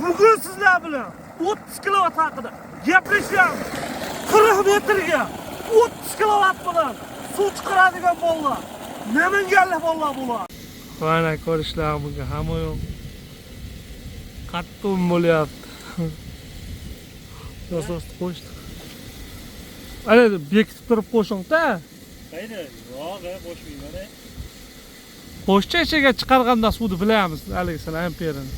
Bugun sizlar bilan 30 kilovat haqida gaplashyapmiz. 40 metrga 30 kilovat bilan suv chiqaradigan bolalar. Namanganlik bolalar bular. Mana ko'rishlar mumkin, hamma yo'q. Qattiq bo'lyapti. Nasosni qo'shdik. Ana bekitib turib qo'shing-da. Qayda? Yo'q, qo'shmayman. Qo'shcha ichiga chiqarganda suvni bilamiz, haligisini amperini.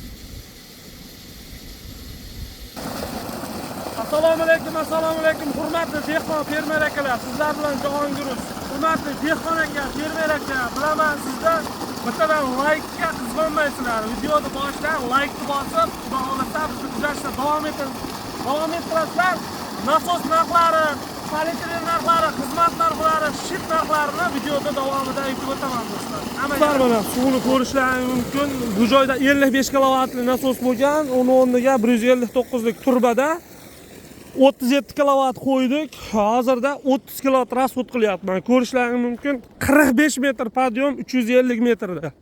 Assalomu alaykum, assalomu alaykum, hurmatli dehqon fermer akalar. Sizlar bilan Jahongir. Hurmatli dehqon aka, fermer aka, bilaman sizlar bittadan laykka qizg'onmaysizlar. Videoni boshidan laykni bosib, xudo xohlasa bizni kuzatishda davom etasiz. Davom ettirasizlar. Nasos narxlari, polietilen narxlari, xizmat narxlari, shit narxlarini videoda davomida aytib o'taman do'stlar. Do'stlar, mana suvni ko'rishlaring mumkin. Bu joyda 55 kilovatli nasos bo'lgan, uni o'rniga 159 lik turbada 37 kilovat qo'ydik. Hozirda 30 kilovat расход qilyapman. Ko'rishlaring mumkin. 45 metr подъём 350 metrda.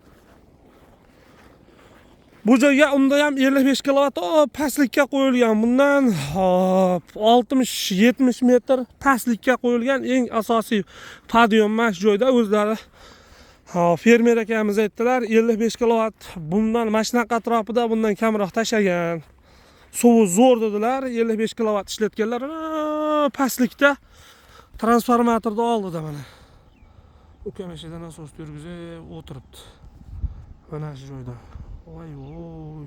Bu joyga unda ham 55 kilovat pastlikka qo'yilgan. Bundan hop 60-70 metr pastlikka qo'yilgan eng asosiy подъём mana shu joyda o'zlari fermer akamiz aytdilar 55 kilovat bundan mana shunaqa atrofida bundan kamroq tashlagan. Suvi zo'r dedilar. 55 kilovat ishlatganlar pastlikda transformatorni oldida mana. Ukam eshidan nasos yurgizib o'tiribdi. Mana shu joyda. Voy voy.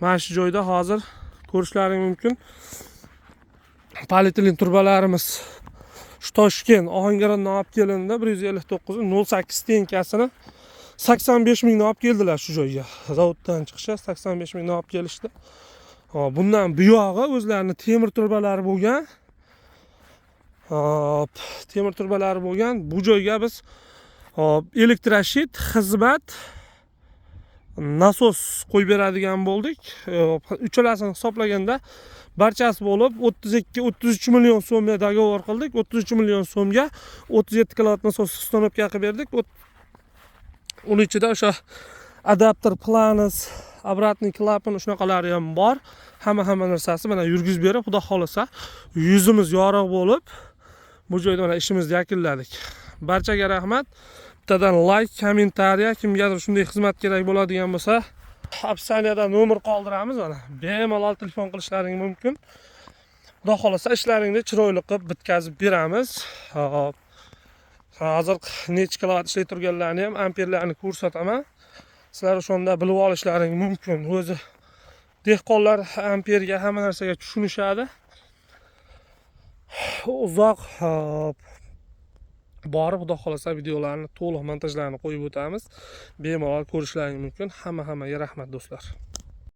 Mana shu joyda hozir ko'rishlaring mumkin. Polietilen turbalarimiz shu Toshkent Ohangarondan olib kelindi 159 0.8 tenkasini 85 mingdan olib keldilar shu joyga. Zavoddan chiqishi 85 mingdan olib kelishdi. Hop, bundan buyog'i o'zlarini temir turbalari bo'lgan. Hop, temir turbalari bo'lgan. Bu joyga biz hop elektroshit, xizmat, nasos qo'yib beradigan bo'ldik. Uchalasini hisoblaganda barchasi bo'lib 32-33 million so'mga договор qildik. 33 million so'mga 37 kilovat nasos установка qilib berdik. Uni ichida o'sha adapter, planis, обратный klapan shunaqalari ham bor. Hamma narsasi mana yurgizib berib, xudo xohlasa yuzimiz yorug' bo'lib, bu joyda mana ishimizni yakunladik. Barchaga rahmat. Bittadan layk, kommentariya, kimgadir shunday xizmat kerak bo'ladigan bo'lsa, описание da nomer qoldiramiz mana. Bemalol telefon qilishlaring mumkin. Xudo xohlasa ishlaringni chiroyli qilib bitkazib beramiz. Hop. Hozir necha kilovat ishlay turganlarini ham amperlarni ko'rsataman. Sizlar o'shanda bilib olishlaring mumkin. O'zi dehqonlar amperga hamma narsaga tushunishadi. Uzoq hop borib xudo xohlasa videolarni to'liq montajlarini qo'yib o'tamiz. Bemalol ko'rishlaring mumkin. Hammaga rahmat do'stlar.